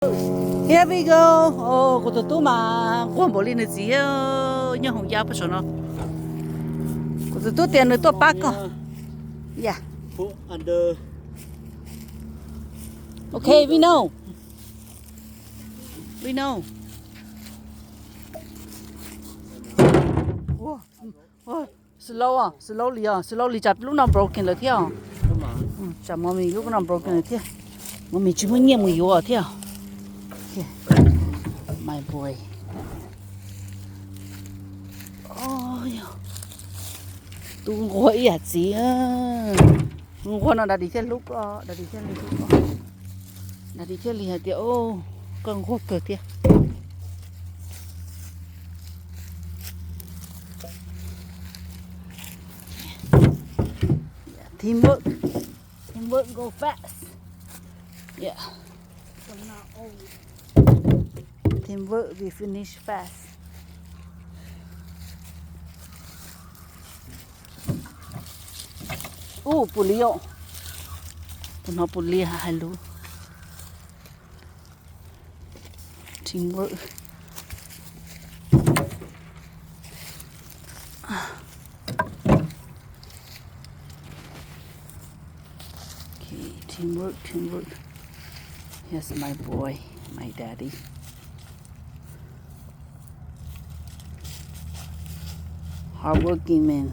Here we go. Kuv tus tub mas nquag npaum li nws txiv, nyob hauv yaj pab saum no. Kuv tus tub tias nws tuaj pab koj. Yeah. Okay, we know. We know. Slow, slow li os, slow li, tsam lub no broken lawm thiab os. Tsam mommy lub no broken lawm thiab. Mommy tsis muaj nyiaj mus yuav thiab. My boy. Tub nquag ib yam txiv. Nquag no daddy thiaj hlub koj, daddy thiaj li hlub koj. Daddy thiaj li hais tias, koj nquag kawg thiab. Teamwork. Teamwork go fast. Yeah. Teamwork we finish fast. Ub, puv li os. Tus no puv li hais lus. Teamwork. Okay, teamwork, teamwork. Here's my boy, my daddy. Hardworking man.